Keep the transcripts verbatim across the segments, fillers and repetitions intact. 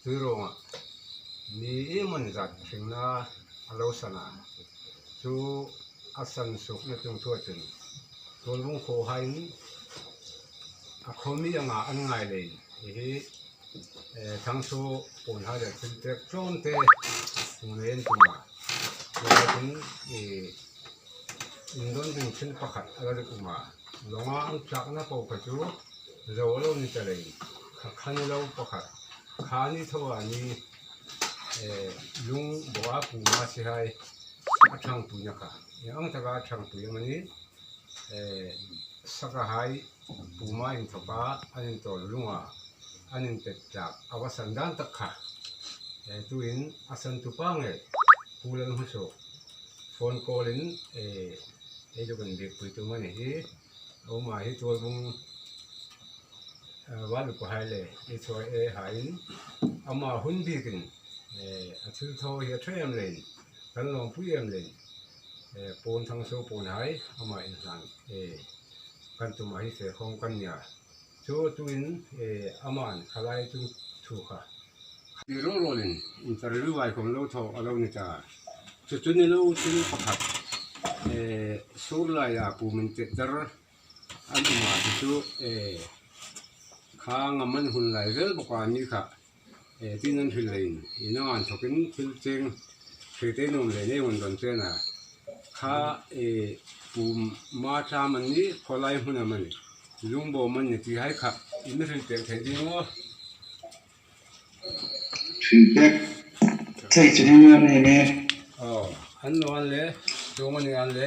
Tuiruonga mi iemani zat hringna a lo san a. Chu a san suokna chungthua chun Tuolbung khuohaiin a khuo mi anga an ngai leiin hi, eh, Thangsuo puonhai le thilpek tlawmte hung nei an tum a. Chuongchun chun, eh, indon ding thil pakhat a la rik um a. Lawnga an tlakna po kha chu zo a lo ni ta leiin, kha kha ni lo pakhat, kha ni tho a ni, eh, lung bo a puma sihai a ṭhangpuina kha. Ieng ang taka a ṭhangpui am a ni, eh, sakahai puma inthawka an intawl lunga an intet tlak a va san dan tak kha. Eh, tuin a santu pa ngei Pu Lalhmusuok phone call-in, eh, ei lo kan biekpui tum a ni hi. Ama hi Tuolbung, eh, Val upahai le H Y A haiin ama hun biekin, eh, a thilthaw hi a ṭha em leiin, kan lawmpui em leiin, eh, Puon Thangsuo puonhai ama inhlan, eh, kan tuma hi fe khawm kan nia. Chu tuin, eh, aman khalai chu thu kha. Ti ro rolin interview ai khawm lo thaw a lo ni ta. Chu chu ni lo thil pakhat, eh, sur laia pum intet dar an um a chu, eh, kha ngam an hun lai vel bawk a ni kha. Eh, tin an hril leiin, ieng ang thawkin thil cheng hriet ei nuom leiin ei hung dawn che a. Kha, eh, puma tlam am a ni, khawlai hmun am a ni, lung bo am a ni ti hai kha in hrilpek thei ding aw. Hrilpek thei chu ding am ni ni. Aw, an naw an le, chuong a ni an le,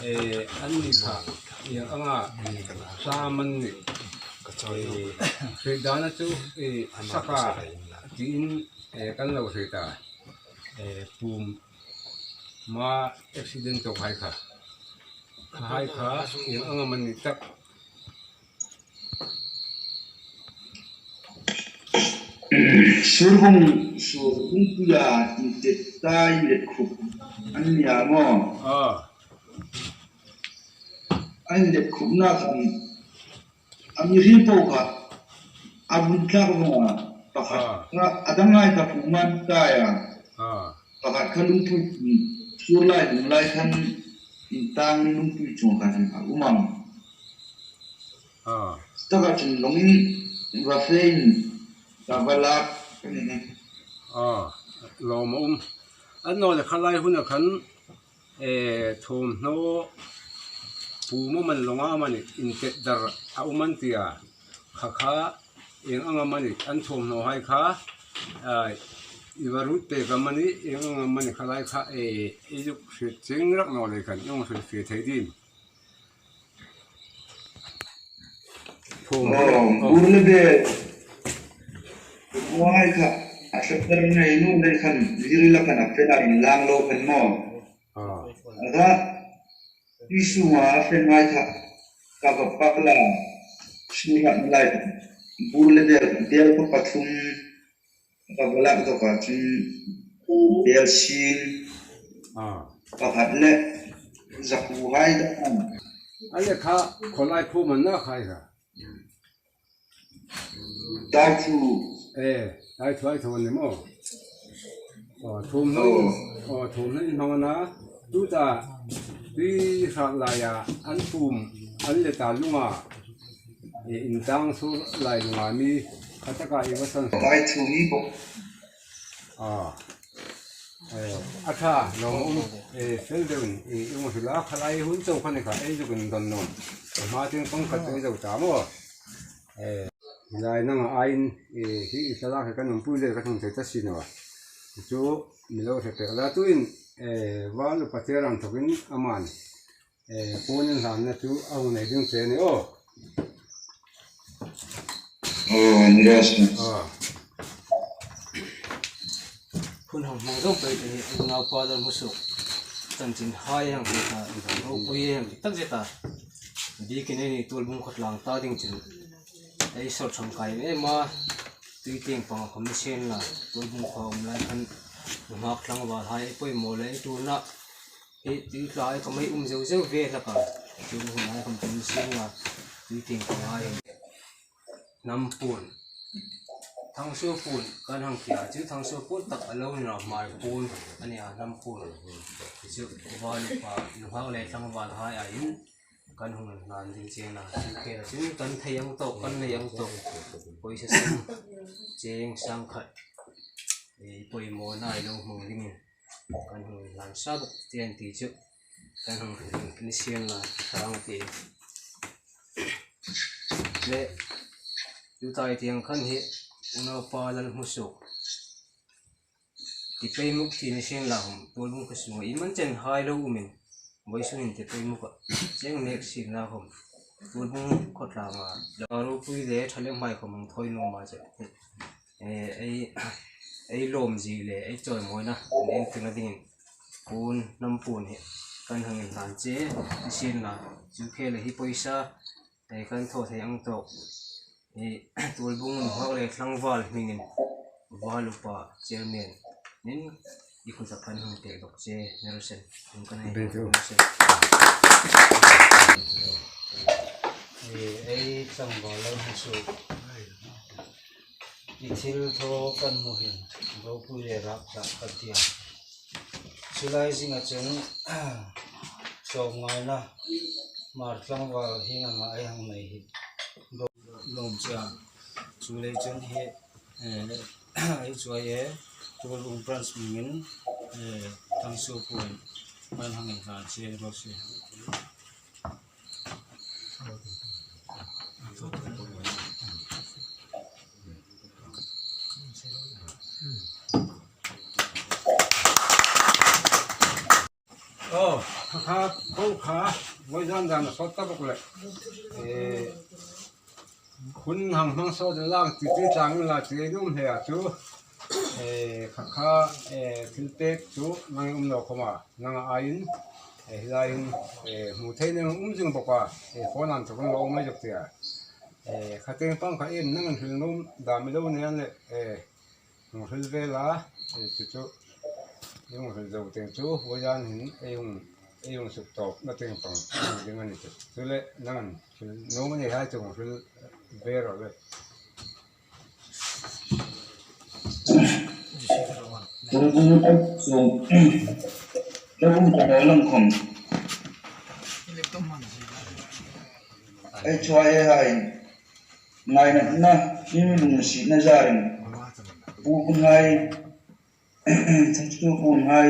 eh, an ni kha, ieng anga tlam am a ni, eh, hriet dan a chu, eh, saka tiin, eh, kan lo hriet a, eh, puma accident tawk hai kha. Hai kha, ieng ang am a ni tak. Surbung, Surbung puia intet ta inlet khup an nia maw? Ah. An inlet khupna khan a mi hri po kha a bun tlak vawng a, pakhat kha a dang lai kha pum an kai a. Ah. Pakhat kha lungpui, sur lai, lung lai khan intang lungpui chuong khan a um ang. Ah. Taka chun lawngin va fein ka va lak ka ni. Ah, lawm a um. An naw le khalai huna khan, eh, thuomhnaw puma am a ni, lawnga am a ni, intet dar a um an tia. Kha kha, ieng ang am a ni, an thuomhnaw hai kha, ah, i va ruot pek am a ni, ieng ang am a ni khalai kha, eh, i zuk hriet chieng rak naw lei khan, i hung hrilfie thei dim. Thuom. Oh, oh. Bur le bel. Wai kha, a sak dar nei nu nei khan, ziri la khan a fe la in lang lo khan maw. Ah. Aga, isu ma a fe mai kha, ka va pak la, sura lai khan. Bur le bel, bel ko pathum, ka va lak dawk a chun bel sin. Ah. Pakhat le zakuhai dawk an. A le kha khawlai phu man na khai kha. Taithu. Eh, taithu ai thon ni maw. Oh, thuomhnaw. Oh. Oh, thuomhnaw in hmang a na. Tuta, tui hrat laia an pum, an le ta lunga. E, intang sur lai lunga mi, kha taka i va san. Taithu mi bawk. Ah. Eh, a ṭha, lawm um, eh, fel deuin, eh, i hung hril a, khalai hun chau kha ni kha, ei zuk indon nuom. Hma tieng kawng khat ei zo ta maw. Eh, lai nanga aiin, eh, hi i thlalak hi ka numpui le ka thung thei ta si naw a. Chu mi lo hre pek la tuin, eh, Val upa Terang thokin aman, eh, puon inhlanna chu a hung nei ding che ni aw. Oh, ni ro sir. Ah. Hun hang hmang zo pei te hi, unaupa Lalhmusuok chanchin hai hang hi ta, ropui hang tak zet a. Biekin ei ni Tuolbung khaw tlang ta ding chun. Ei sawr ṭhangkai em em a, tui tieng panga khawm ni sien la, Tuolbung khaw um lai khan, nunghak tlangval hai ei poimaw le ei tuorna. Ei tui tla ei khawm ei um zeu zeu ve hlak a, chu hun lai khawm khawm ni sien la, tui tieng panga ei. Hnam puon. Thangsuo puon kan hang tia chu Thangsuo puon tak a lo ni naw, Hmar puon a ni a, hnam puon. Chu Val upa nunghak le tlangval hai aiin kan hung hlan ding che a na. Chu khela chun kan thei ang tawk, kan nei ang tawk, pawisa sum cheng sang khat, ei, poimawna ei lo hmu dingin kan hung hlan sa bawk che an ti chu. Kan hung hlan ni sien la, sang ti. Le, tuta ei ti ang khan hi, unaupa Lalhmusuok, Tipeimuk ti ni sien la khom, Tuolbung khuo sunga iemani chen hai lo umin, vawisunin Tipeimuk a cheng nek sien la khom, Tuolbung khawtlanga la ropui le ṭha le hmai khom hung thawi nuom a che. Eh, ei, ei lawmzie le ei chawimawina en tirna dingin puon, hnam puon hi kan hang inhlan che ni sien la, chu khela hi pawisa, eh, kan thaw thei ang tawk, eh, Tuolbung nunghak le tlangval hmingin Val upa chairman-in i khuta kan hang pek dawk che, ni raw se, hung kan hei. Thank you. Ni raw se. Eh, ei tlangval Lalhmusuok, i thilthaw kan hmu hin ropui le rapthlak kan ti a. Chu lai zinga chun sawmngaina Hmar tlangval hieng anga ei hang nei hi lawm che a. Chuleiin chun hi, eh, ei chuai e, Tuolbung branch hmingin, eh, Thangsuo puon kan hang inhlan che ni raw se. Aw, kha kha, ko kha, vawizan dan a sawt ta bawk le. Eh, hun hang hmang sawt lang ti ti tlang la ti dum he a chu. Eh, kha kha, eh, thilpek chu nang um lo khom a, nang aiin, eh, hi laiin, eh, hmu thei ning um zing bawk a, eh, phone an thawk lo mai zok tia. Eh, kha teng pang kha em nang an hril nuom dam i lo ni an le, eh, hung hril ve la, eh, chu chu, i hung hril zo teng chu, vawizan hin ei hung, ei hung suk tawp na teng pang ding a ni chu. Chu le, nang an hril nuom a ni hai chu hung hril ve ro le. Tuolbung, eh, so, Tuolbung ka lo lang khom. Ei chuai e hai. Ngaina na, him lungsietna zarin. Pu kun hai, Thangsuo puon hai,